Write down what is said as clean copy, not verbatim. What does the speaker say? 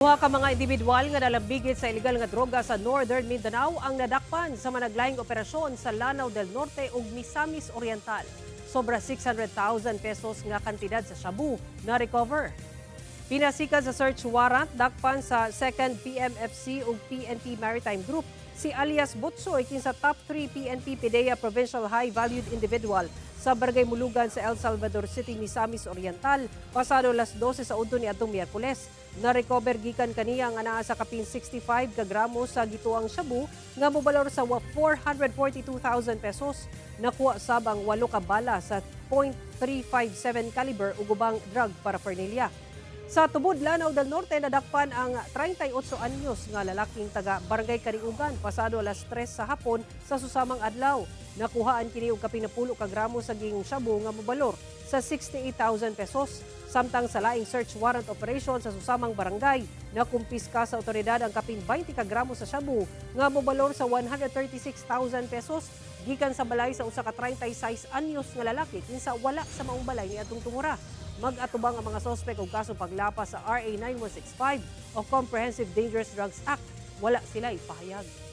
Duha ka mga individual nga nalambigit sa ilegal nga droga sa Northern Mindanao ang nadakpan sa managlaing operasyon sa Lanao del Norte ug Misamis Oriental. Sobra 600,000 pesos nga kantidad sa shabu na recover. Pinasikan sa search warrant, dakpan sa 2nd PMFC ug PNP Maritime Group si alias Butsoy, kinsa top 3 PNP PDEA Provincial High Valued Individual sa Barangay Mulugan sa El Salvador City, Misamis Oriental, pasado alas 12 sa udto niadtong Miyerkules. Na-recover gikan kaniya nga naa sa kapin 65 ka gramo sa gituang shabu nga mobalor sa 442,000 pesos. Nakuha sab ang 8 ka bala sa .357 caliber ug ubang drug paraphernalia. Sa Tubod, Lanao del Norte, nadakpan ang 38 anyos nga lalaking taga Barangay Kariugan pasado alas 3 sa hapon sa susamang adlaw. Nakuhaan kini og kapin 10 ka gramo sa gingong shabu nga mobalor sa 68,000 pesos. Samtang sa laing search warrant operation sa susamang barangay, nakumpiska sa otoridad ang kapin 20 ka gramo sa shabu nga mobalor sa 136,000 pesos gikan sa balay sa usa ka 36 anyos nga lalaki kinsa wala sa maong balay niadtong tungura. Mag-atubang ang mga sospek og kaso paglapas sa RA 9165 o Comprehensive Dangerous Drugs Act. Wala sila ipahayag.